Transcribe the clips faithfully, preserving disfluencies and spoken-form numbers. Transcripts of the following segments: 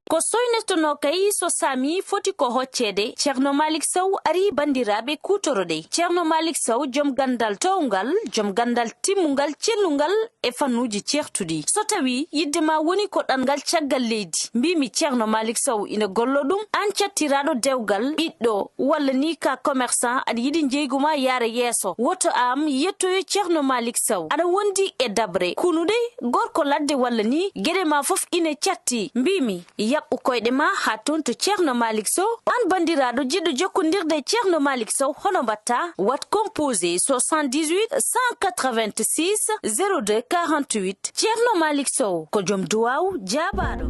Ko soynetonoo kay so saami foti ko hocceede, Ceerno Maalik Sow arii banndiraaɓe kuutoroɗe. Ceerno Maalik Sow, jom ganndal toowngal, jom ganndal timmungal, cellungal e fannuuji ceertuɗi. So tawii yiɗde ma woni ko ɗanngal caggal leydi, mbiimi Ceerno Maalik Sow ina gollo ɗum, aan cattiraaɗo dewgal, ɓiɗɗo, walla ni ka commerçant, aɗa yiɗi njeygu ma yaara yeeso, woto aan yettoyo Ceerno Maalik Sow. Aɗa wondi e daɓre, kunuɗe, gorko ladde walla ni, geɗe ma fof ina catti. Mbiimi, yaɓɓu koyɗe ma haa toon to Ceerno Maalik Sow. Aan banndiraaɗo jiɗɗo jokkondirde e Ceerno Maalik Sow, hono mbaɗtaa? Waɗ composé soixante-dix-huit cent quatre-vingt-six zéro deux quarante-huit. Ceerno Maalik Sow ko jom duwaaw jaabaaɗo.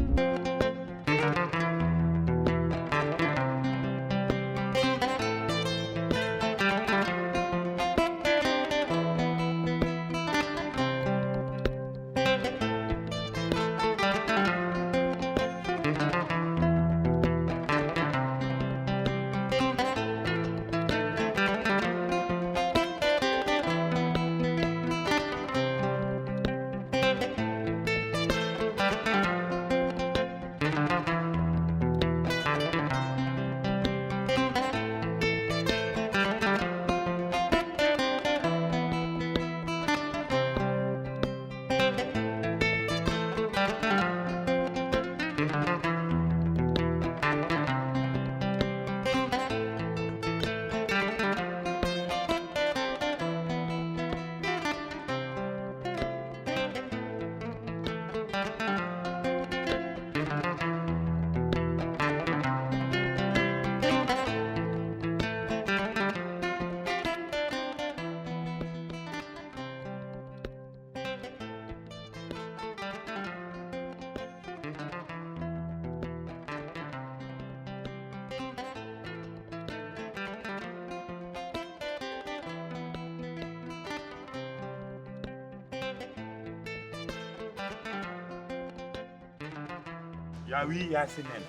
Ya wi Yaasin en,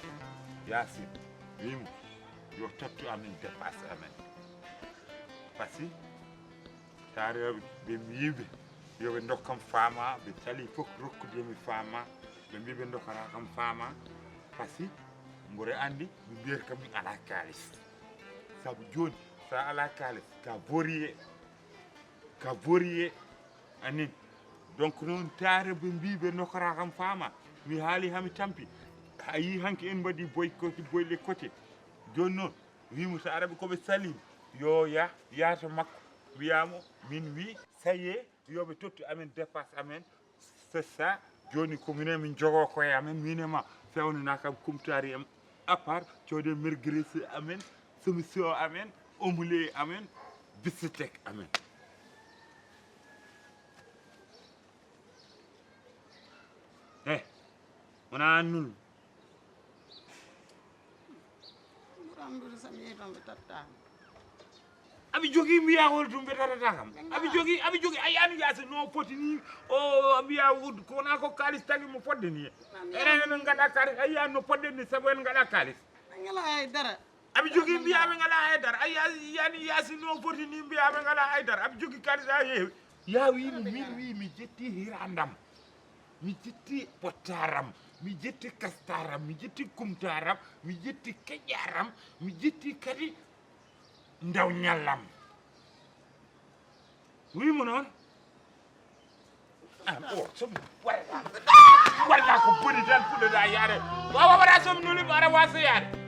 Yaasin, wi mo yo tottu amen dépasse amen. Parce que taarooɓe ɓe mbiiɓe yo ɓe ndokkam faama, ɓe cali fof rokkude mi faama, ɓe mbii ɓe ndokkata kam faama. Parce que mboɗo anndi ɓe mbiyata kam mi alaa kaalis. Sabu jooni so a alaa kaalis, ka boriye, ka boriye, anin. Donc noon taarooɓe mbii ɓe ndokkata kam faama, mi haali hami tampi. A yii hanki en mbaɗi boycott, boycotté. Jooni noon, wiimo so araɓe ko ɓe salii, yo yah, yah to makko, wiyaa mo, min wii, ça y est, yo ɓe tottu amen dépasse amen, c'est ça. Jooni ko minen min jogoo koye amen, min e ma, fewnanaa kam kumtaari am, à part coodee merguez amen, soumission amen, omelette amen, bistec amen. Eh, wonaa nun. Ɓuran ɗum so mi yehi toon ɓe tottaama. Aɓe jogii mbiyaa hol ɗum ɓe tatata kam. Ɓe ngalaa. Aɓe jogii, aɓe jogii, a yiyaani Yaasin no foti ni. O mbiyaa ko wonaa ko kaalis tagi mo fodde ni. Enen en ngaɗa kaalis, a yiyaani no fodde ni sabu en ngaɗa kaalis. Ɓe ngalaa hay dara. Aɓe jogii mbiyaa ɓe ngalaa hay dara. A yiyaani Yaasin no foti ni mbiyaa ɓe ngalaa hay dara. Aɓe jogii kaalis a heewi. Yaa wii mo, min wii mi jetti hirandam. Mi jetti pottaaram, mi jetti kastaaram, mi jetti kumtaaram, mi jetti keƴaaram, mi jetti kadi ndaw ñallam. Wii mo noon? Ah, o, so mi warata, warata ko boni tan puɗɗoɗaa yaade. Wawa waɗa so mi nuli, aɗa waasa yaade.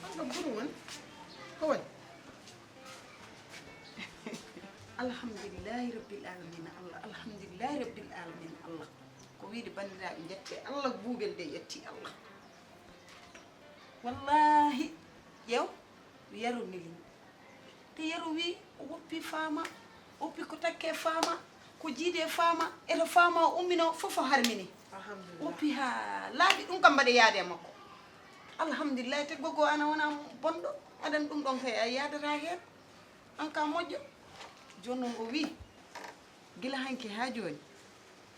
Ɗum kam ɓuri won ko woni? Alhamdulillahi rabbil alamina Allah, alhamdulillahi rabbil alamina Allah. Ko wiide banndiraaɓe, njettee Allah, buubel nde yetti Allah. Wallahi, ƴeew, Yero neli. Te Yero wii o woppi faama, o woppi ko takkee faama. Ko jiide faama, eto faama o ummino fof o harmini. Alhamdulillah. Woppi haa laaɓi, ɗum kam mbaɗe yaade e makko. Alhamdulillah, te gogo ana wona bonɗo, aɗan ɗum ɗon kay a yaadata heen. An ka moƴƴo. Jooni noon o wii, gila hanki haa jooni,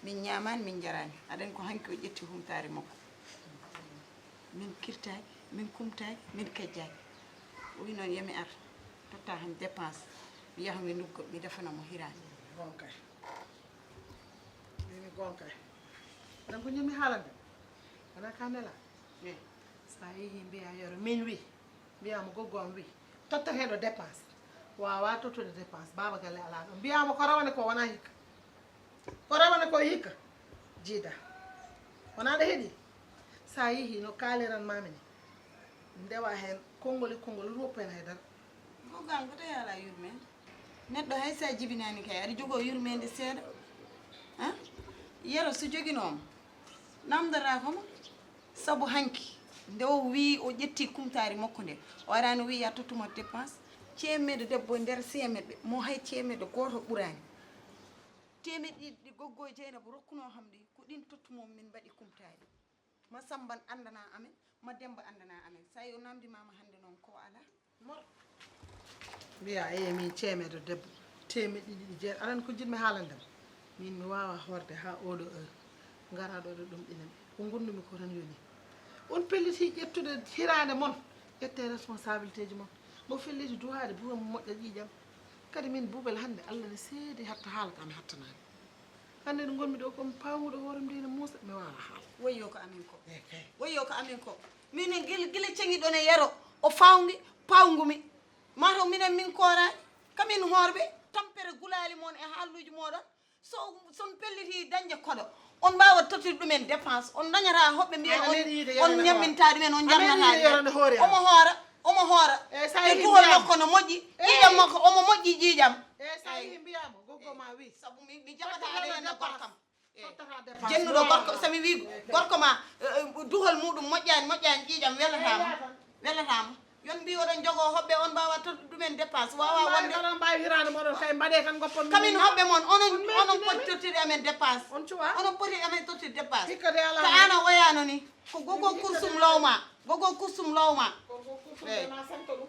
min ñaamaani, min njaraani. Aɗan ko hanki o ƴetti humtaare makko. Min kirtaaki, min kumtaaki, min kejjaaki. O wii noon, yo mi ar, totta kam dépense, mi yaha mi lugga, mi defana mo hiraande. Goonga kay. Mimi goonga kay. Nan ko ñami haalande. Wona ka nela. Eh. Sa yehi mbiya yoro min wi. Mbiya mo goggo am wi. Totta heɗo dépense. Wawa tottude dépense. Baba galle ala ɗo. Mbiya mo ko rawane ko wona hikka. Ko rawane ko hikka. Jiida. Wona ɗo heɗi. Sa yehi no kaaliran mami ni. Ndewa hen konngol e konngol, woppa hen haydara. Goggo am, ko tawi ala yurmeende? Neɗɗo hay sa jibinaani kay, aɗa jogoo yurmeende seeɗa. Han? Yero so joginooma, namndataako mo. Sabu hanki, nde o wii o ƴetti kumtaari makko nde, o araani o wii ya tottu mo dépense, teemeɗɗe debbo nder teemeɗɗe, mo hay teemeɗɗe gooto ɓuraani. Teemeɗɗe ɗiɗi ɗi goggo Jeynaba rokkunoo kam ɗi, ko ɗin tottu mo min mbaɗi kumtaari. Ma Samba anndana amen, ma Demba anndana amen. Sa yo namndimaama hannde noon ko alaa. Mor. Mbiya, "Eey, min ceemeedo debbo, teemeɗɗe ɗiɗi jeer." Aɗa anndi ko njiɗmi haalande ma? Min mi waawa hoorde haa oo ɗoo heure. Ngara ɗoo ɗo ɗum ɗina mi. Ko ngonnumi ko tan yoni. On pelliti ƴettude hiraande mon. Ƴettee responsabilité ji mon. Mo felliti duwaade buuram moƴƴa ƴiiƴam. Kadi min Buubel hannde Allah ne seedi hatta haala ka mi hattanaani. Hannde nde ngonmi ɗo, ko mi pawnguɗo hoore mum, nde ina muusa, mi waawaa haala. Wayyo ko amen ko. Eey kay. Wayyo ko amen ko. Minen gila, gila ceŋiɗon e Yero, o fawngi, pawngumi. Mataw minen min kooraani, kamin hoorɓe, tampere gulaali mon e haalluuji mooɗon. So, so on pelliti dañde koɗo, on mbaawa tottirde ɗumen dépense, on ndañata hoɓɓe mbiyen on, on ñamminta ɗumen, on njarnata ɗumen. Omo hoora, omo hoora. E duhol makko no moƴƴi, ƴiiƴam makko, omo moƴƴi ƴiiƴam. Eey, sa yehi mbiyaa mo, goggo ma wi. Sabu mi, mi jaɓataa ɗo e gorkam. Eey. Jennuɗo gorko, so mi wii gorko ma, eh, eh, duhol muɗum moƴƴaani, moƴƴaani, ƴiiƴam welataa mo. Welataa mo. Yon mbi oɗon jogoo hoɓɓe, on mbaawa tottude ɗumen dépense, waawaa wonde. Oɗon mbaawi hiraande mooɗon, kay mbaɗee kan ngoppon. Kamin hoɓɓe mon, onon, onon poti tottude amen dépense. On cuwa? Onon poti amen tottude dépense. Hikka de alaa. Ka aan a oyaano ni. Ko gogo kursum lowma. Gogo kursum lowma. Eey.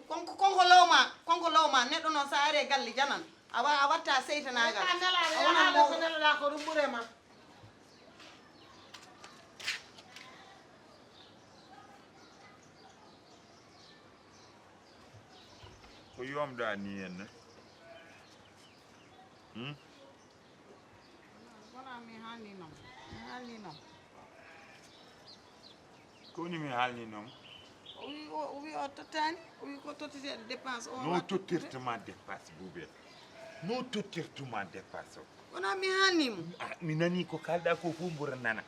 Kon, kon ko lowma, kon ko lowma. Neɗɗo noon, so a ari e galle, janan. A wa-, a watta seytanaagal. A wonat mo. Ko nelaɗaa ko ɗum ɓure ma. Ko yomɗaa ni henne? Hmm? Wona mi haalni noon. Mi haalni noon. Ko woni mi haalni noon? O wi o, o wi o tottaani, o wi ko tottiteeɗo dépense o. No tottirtuma dépense, Buubel? No tottirtuma dépense o? Wona mi haalni mo. Ah, mi nani ko kalɗa ko fof mboɗo nana.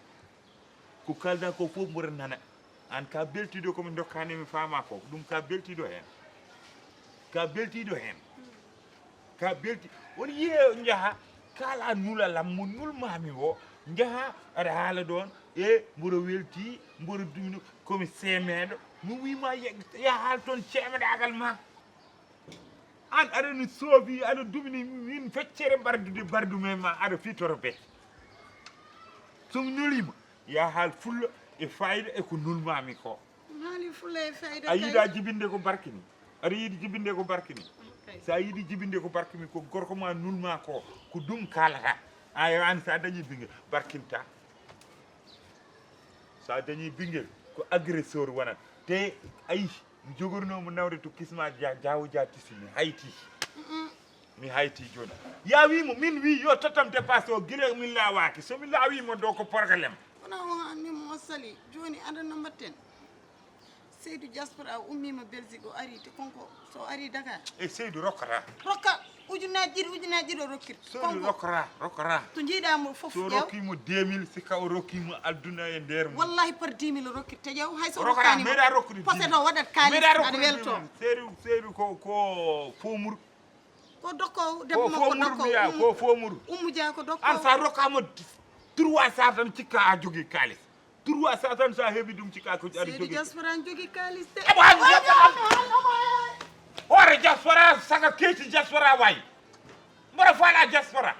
Ko kalɗa ko fof mboɗo nana. Aan ka beltiiɗo ko mi ndokkaani mi faama ko. Ɗum ka beltiiɗo heen. Ka beltiiɗo heen. Ka belti-, on yiye njaha, kala nula lam mo nulmaami o, njaha aɗa haala ɗoon, e mboɗo welti, mboɗo duwino, ko mi seemeeɗo. Mi wiima ya-, ya haal toon ceemeɗaagal ma. Aan aɗa no soofi, aɗa dumini min feccere mbardude mbardu men ma, aɗa fitoro be. So mi noliima, ya haal fulla e fayida e ko nulmaami ko. Haali fulla e fayida. A yiɗa jibinde ko barkini. Aɗa yiɗi jibinde ko barkini. Okay. So a yiɗi jibinde ko barkini, ko gorko ma nulma ko, ko ɗum kaalata. Ayo, aan so a dañi bingel, barkinta. So a dañi bingel, ko agresseur wonat. Te, ayi, mi jogorno mo nawde to kisma ja-, jawo ja tisi, mi hayti. Mm-mm. Mi hayti jooni. Ya wi mo, min wi yo tottam dépasse o, gila min laawaaki. So mi laawi mo ɗo ko problème. Wona o haalni mo o sali. Jooni aɗa no mbatten? Seydou diaspora o ummiima Belgique, o ari te konko so o ari Dakar. E Seydou rokkata. Rokka ujunnaaji ɗiɗi, ujunnaaji ɗiɗi o rokkirta. Seydou rokkata, rokkata. To njiiɗaa mo fof. So rokki mo deux mille, sikka o rokki mo adduna e nder mum. Wallahi par dix mille o rokkirta. Te ƴeew, hay so rokkaani mo. Meɗa rokkude dix mille. Poset o waɗat kaalis, aɗa welto. Seydou, Seydou ko, ko fomuru. Ko dokko, debbo makko dokko. Ko fomuru. Ummu Dia ko dokko. An sa rokkama trois cents tan cikka a jogii kaalis. Trois cents tan sa heɓi ɗum cikka ko aɗa jogii. Seydi diaspora n jogii kaalis de. Aba, an diaspora. Ore diaspora, saka keeci diaspora wayi. Mboɗo faala diaspora.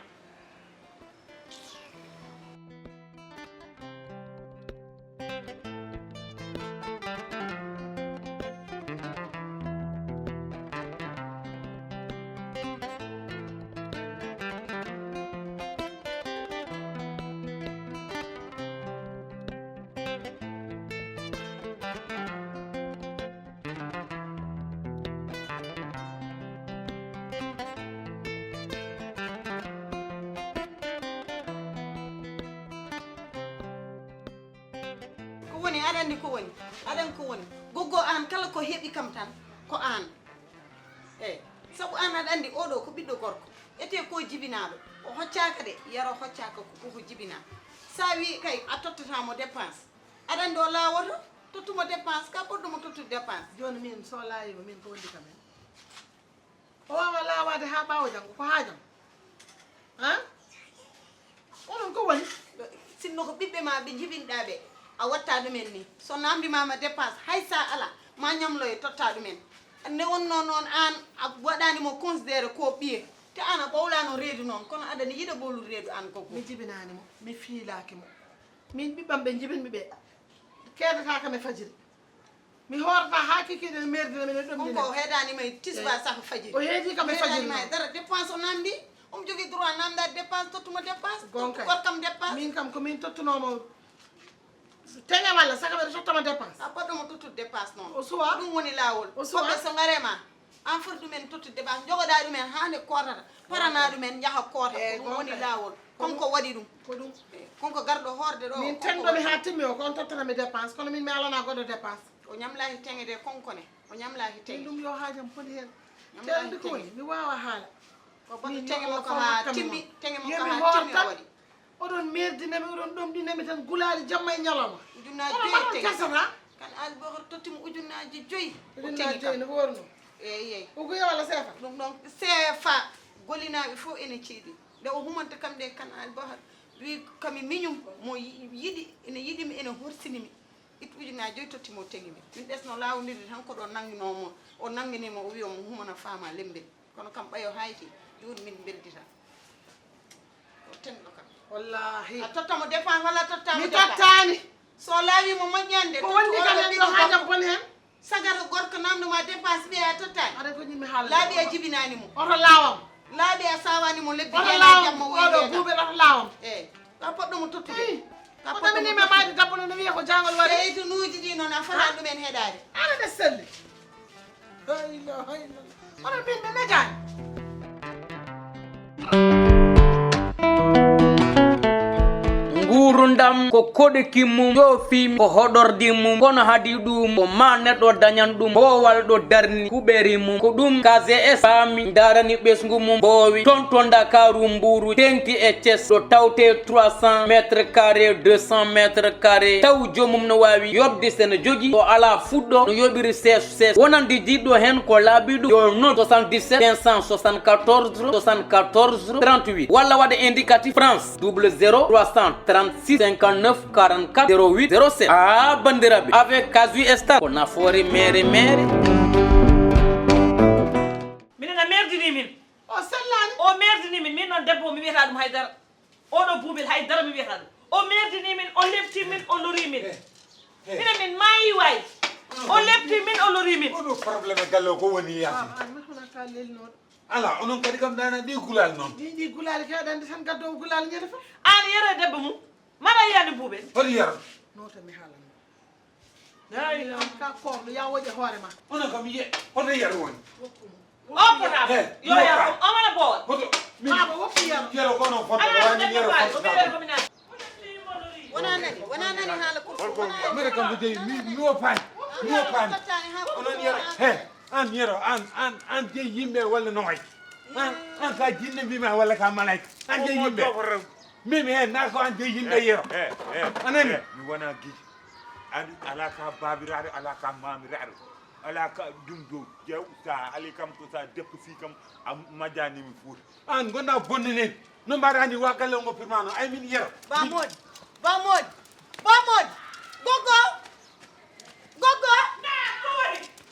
Ko woni, aɗa anndi ko woni? Aɗa anndi ko woni? Goggo, aan kala ko heɓi kam tan, ko aan. Eey, sabu aan aɗa anndi oo ɗoo ko ɓiɗɗo gorko. Etee ko jibinaaɗo. O hoccaaka de, Yero hoccaaka ko, koko jibinaa. So a wii kay a tottataa mo dépense, aɗa anndi o laawoto, tottu mo dépense, ka poɗɗo mo tottude dépense. Jooni min so laawiima min ko wondi kam en? O waawa laawaade haa ɓaawo janngo, ko haajam. Han? Onon ko woni? Sinno ko ɓiɓɓe ma ɓe njibinɗaa ɓe, a watta ɗumen ni. So naamndimaama dépense, hay so a alaa, ma ñamloye totta ɗumen. Nde wonnoo noon aan a waɗaani mo considéré ko ɓiye, te aan a ɓowlaano reedu noon, kono aɗa ne yiɗa ɓowlude reedu aan ko. Mi jibinaani mo, mi fiilaaki mo. Min ɓiɓɓam ɓe njibinmi ɓe, keedata kam e fajiri. Mi hoorata haa kikiiɗe ne meerdina min e ɗomɗina. Kanko o heedaani ma e tisbaar saka fajiri. O heedii kam e fajiri. O heedaani ma e dara, dépense o naamndi. Omo jogii droit naamndaade dépense, tottu mo dépense, tottu gorkam dépense. Min kam ko min tottunoo mo teŋe walla saka mbeɗa totta mo dépense. A poɗɗo mo tottude dépense noon. O suwaa. Ko ɗum woni laawol. O suwaa. Woɓɓe so ngaree ma, aan foti ɗumen tottude dépense, njogoɗaa ɗumen haa nde kootata, paranaa ɗumen, njaha koota. Ko ɗum woni laawol. Kanko waɗi ɗum. Ko ɗum. Kanko garɗo hoorde ɗo. Min tenɗo mi haa timmi o, ko on tottata mi dépense, kono min mi alanaa goɗɗo dépense. O ñamlaaki teŋe de, kanko ne. O ñamlaaki teŋe. Min ɗum yo haajam foti heen. Teelde ko woni, mi waawa haala. O baɗɗo teŋe makko haa timmi, teŋe makko haa timmi o waɗi. Oɗon meerdina mi, oɗon ɗomɗina mi tan gulaali jamma e ñalawma. Ujunnaaji joyi e teŋe. Gasata. Kan Albohor totti mo ujunnaaji joyi. Ujunnaaji joyi no worno. Eey, eey. Uguya walla seefa? Ɗum ɗon seefa. Golinaaɓe fof ene ceedi. Nde o humanta kam nde kan Albohor, wi kami miñum mo yi-, yiɗi, ene yiɗi mi, ene horsini mi. It ujunnaaji joyi totti mo teŋi mi. Min ɓesno laawondirde tan ko ɗo nannginoo mo. O nanngini mo, o wi omo humana faama lembel. Kono kam ɓayo hayti, jooni min mbeldita. Ko tenɗo kam. Wallaahi. A totta mo dépense walla a totta mo dépense? Mi tottaani. So laawi mo moƴƴande, ko wonde kam en ɗo haajam boni heen? Sagata gorko namndo ma dépense ɓiya a tottaani? Aɗa ko ñimmi haalde. Laaɓi a jibinaani mo. Oto laawam. Laaɓi a saawaani mo lebbi. Oto jeena laawam. Jamma o oɗo yiɗeeta. Buuɓel oto laawam. Eey. Ka poɗɗo mo tottude. Eey. Ka ko poɗɗo mo tottude. Ko ɗaminii ma maayde dabbuno no wiya ko jaangol wari. Eey, to nuuji ɗi noon a fataa ɗumen heɗaade. Aɗa ɗe selli. La ilaha illallah. Onon min ɓe mejaani. Nguurndam ko koɗki mum, joofi ko hoɗordi mum, kono hadi ɗum ko ma neɗɗo dañan ɗum boowal ɗo darni kuɓeri mum. Ko ɗum K G S faami, ndarani ɓesngu mum boowi. Toon to Ndakaaru, Mbuuru, teŋti e Thiès, ɗo tawte trois cents mètres carrés, deux cents mètres carrés, taw joomum no waawi yoɓde, so ene jogii, o alaa fuɗɗo, no yoɓiri sees sees. Wonande jiɗɗo heen ko laaɓi ɗum, yo noddu soixante-dix-sept cinq cent soixante-quatorze soixante-quatorze trente-huit walla waɗa indicatif France double zéro trois cent trente-six cinquante-neuf quarante-quatre zéro huit zéro sept. Ah, banndiraaɓe, avec Casu Star, ko nafoore meere meere. Minen a merdini min. O sellaani. O merdini min. Min noon debbo o mi wiyata ɗum haydara. Oɗo buubel hay dara mi wiyata ɗum. O merdini min, o lepti min, o lori min. Eh, eh. Minen min maayi waay. O lepti min, o lori min. Oɗo problème e galle o ko woni yaasi? Ah, ah, mi hona ka lelnoɗo. Ala, onon kadi kam dana ɗi gulal noon. Ɗi, ɗi gulali kay aɗa andi tan gaddowo gulal ñande fof. An Yero e debbo mum. Mbaɗa yiyande buubel. Hoto Yero. Noota mi haalan. Ka koorɗo, ya woƴe hoore ma. Onon kam yiye, hoto Yero woni? O portable. Eh, yo ya, o mana boy. Hoto, min, Yero ko onon fonta, ala, wani Yero fonta. Wona nani, wona nani haala kursi. Mire kam ko jeyi, mi, mi o paani, mi o paani. Onon Yero, he, an Yero, an, an, an jeyi yimɓe walla no wayi? An, an ka jinne mbima walla ka malayka? An jeyi yimɓe. Min mi hen, na ko an jeyi yimɓe Yero. Eh, eh, a nani? Eh, mi wona gijo. An ala ka babiraɗo, ala ka mamiraɗo, ala ka ɗum dow. Jew sa ali kam to sa deppo si kam a majjani mi fuuta. An gonda bonne nen. No mbaɗani wa galle ngo pirmano ay min Yero. Ba Mody, Ba Mody, Ba Mody. Gogo. Gogo.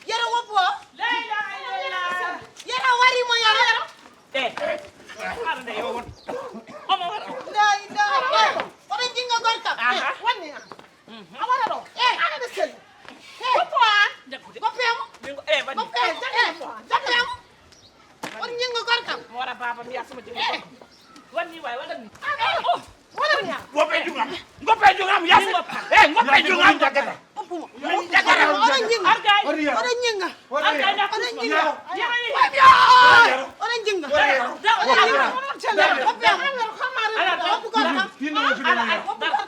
Yero woppo. La ilaha illallah. Yero wari mo Yero. Eh. Ala de yo won. Omo wara. La ilaha illallah. Oɗo jinga gorka. Aha. Wonni. Amara ɗo. Eh, ana ɗo selli. Eh. Goppo an. Goppe mo. Min go-, eh, wani. Goppe mo. Eh, goppe mo. Oɗo jinga gorka. Mo wara baba mi asuma jinga gorka. Wani waay, wala ni. Ana ɗo. Wala ni. Goppe jungam. Goppe jungam, yasi. Eh, goppe jungam. Min jagata. Oɗo jinga. Argay. Oɗo jinga. Argay na. Oɗo jinga. Oɗo jinga. Oɗo jinga. Goppe mo. Ala. Ala.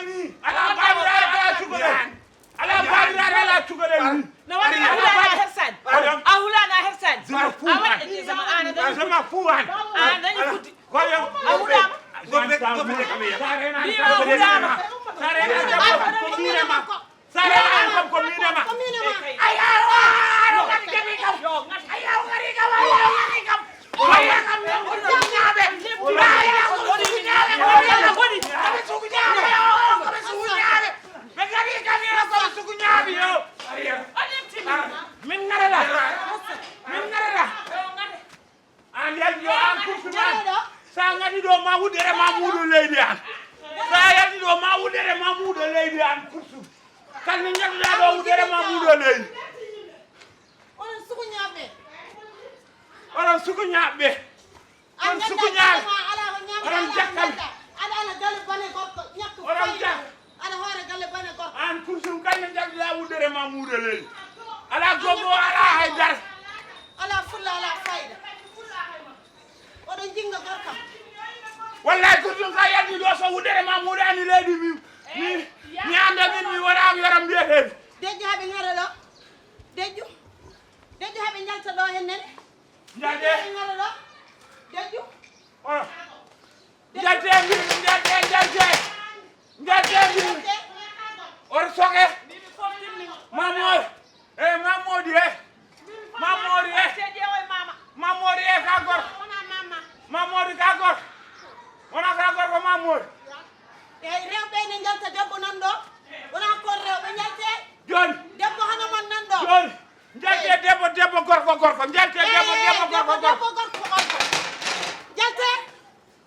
Ala baabiraare, ala cukalel. Ala baabiraare, ala cukalel. No waɗi a hulaani a hersaani. A hulaani a hersaani. Je m'en fous. A waɗi e zama aan a dañi. Je m'en fous aan. Aan a dañi kuddi. Koyam. A hulaama. Mbiimi a hulaama. Sare an kam ko miine ma. Sare an kam ko miine ma. Ayaw, aɗa ngati jaɓi kam. Ayaw, ngari kam, ayaw, ngari kam. Oya kam yo ko sugu ñaaɓe. Oya ko sugu ñaaɓe. Oya ko sugu ñaaɓe. Ko sugu ñaaɓe. Ɓe ngari kam yo ko sugu ñaaɓe yo. Min ngarata. Min ngarata. An yalti ɗo an kursu ma. Sa ngati ɗo ma wuddere ma muudo leydi an. Sa yalti ɗo ma wuddere ma muudo leydi an kursu. Kan ne ngati ɗo wuddere ma muudo leydi. Onon sugu ñaaɓe. Onon sugu ñaaɓe. Onon sugu ñaaɓe. Onon jakkal. Aɗa ala galle bane gorko ñakko. Onon jakkal. Aɗa hoore galle bane gorko. An kursu kan ne ngati ɗo wuddere ma muudo leydi. Ala gogo ala hay dar. Ala fulla ala fayda. Oɗon jinga gorkam. Wallahi ko ɗum ka yalti ɗo so wuddere ma muuɗani leydi mi mi mi anda min mi wona mi wara mbiyeteemi. Dejjo haɓe ngara ɗo. Dejjo. Dejjo haɓe njalta ɗo hen nene. Njalde. Haɓe ngara ɗo. Dejjo. Oɗo. Njalte mbimi njalte njalte. Njalte mbimi. Oto soke. Mamoy. E Mamodi e. Mamodi e. Mamodi e ka gorko. Mamodi ka gorko. Wona ka gorko Mamodi. Eyyi rewɓe ne njalta debbo nan ɗo. Wona kon rewɓe njalte. Joni. Debbo hono mon nan ɗo. Joni. Njalte debbo debbo gorko gorko njalte debbo debbo gorko gorko. Njalte.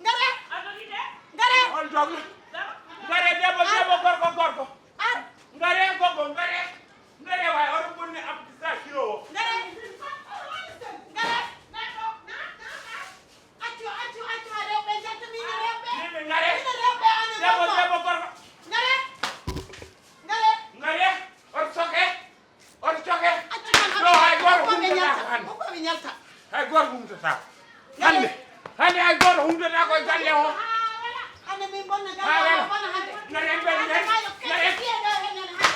Ngare. Ngare. On dog. Ngare debbo debbo gorko gorko. Ar. Ngare gogo ngare. Ngare way oɗo bonni abdisa kilo o. Ngare. Ngare. Accu accu accu ha rewɓe njalta min rewɓe. Min ngare. Min rewɓe amin debbo debbo gorko. Ngare. Ngare. Ngare. Oto soke. Oto coke. Ɗo hay gooto humtataako hannde. Hay gooto humtataako. Hannde, hannde hay gooto humtataako e galle o. Hannde min bonna galle o, bonna hannde. Ngare mbel nen,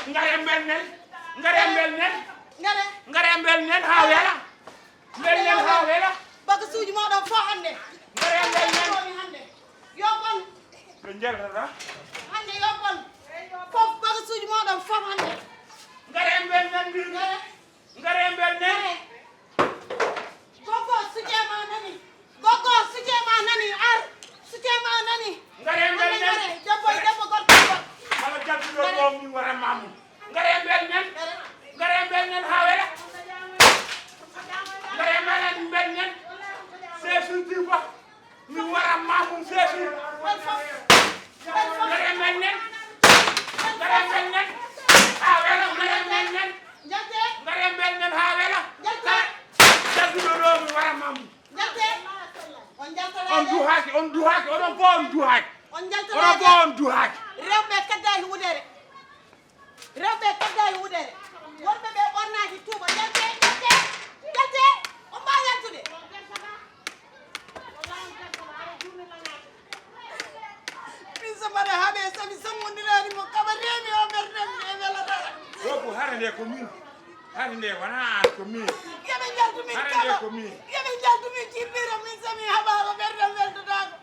ngare mbel nen, ngare mbel nen, ngare mbel nen haa wela. Mbel nen haa wela. Bagasuuji mooɗon fof hannde. Ngare mbel nen. Hannde. Yo bon. Ɓe njaltata. Hannde yo bon. Fof bagasuuji mooɗon fof hannde. Ngare mbel nen mbimi. Ngare. Ngare mbel nen. Ngare. Gogo suje ma nani. Gogo suje ma nani ar. Suje ma nani. Ngare mbel nen. Ngare debbo e debbo gorko e gorko. Kala jaltuɗo ɗo mi wara mamu. Ngare mbel nen. Ngare mbel nen haa wela. Ngare mbel nen mbel nen. Seesu diwa. Mi wara ma mum seesu. Ngare men nen. Ngare men nen. A wela ngare men nen. Ngare men nen ha wela. Jaltuɗo ɗo mi wara ma mum. On duhaaki, on duhaaki, onon fof on duhaaki. Onon fof on duhaaki. Rewɓe kaddaaki wudere. Rewɓe kaddaaki wudere. Worɓe ɓe ɓornaaki tuuba. Njalte, njalte, njalte. On mbaawi yaltude. Min so mbaɗa haɓe sabi sammondiraani mo kaba reemi o ɓerɗen e welata. Ɗo ko hara nde ko min. Hara nde wona an ko min. Yoɓe njaltu min kaba. Yoɓe njaltu min cirbira min sami haɓaama ɓerɗen weltataako.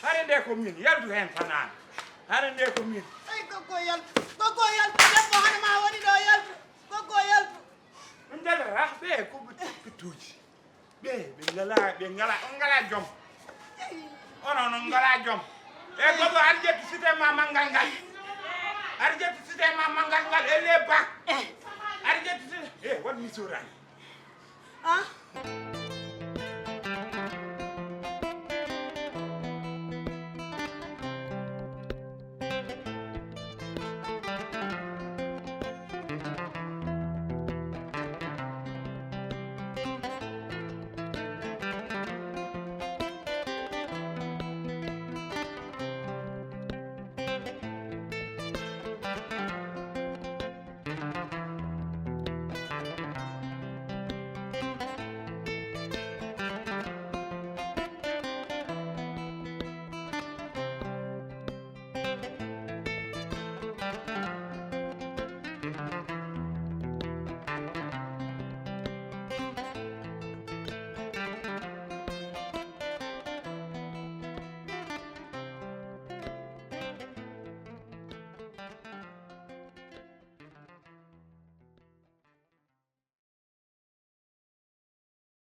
Hare nde ko min, yaltu heen tan aan. Hare nde ko min. Ay, koko yaltu, koko yaltu, debbo hade ma woni ɗo yaltu, koko yaltu. Ɗum njalata, ɓe ko ɓe toppitooji. Ɓe, ɓe ngala, ɓe ngala, on ngala jom. Onon on ngala jom. E gogo ar ƴettu site ma manngal ngal. Ar ƴettu site ma manngal ngal, elle ba. Ar ƴettu site, e won mi suurani. Ah.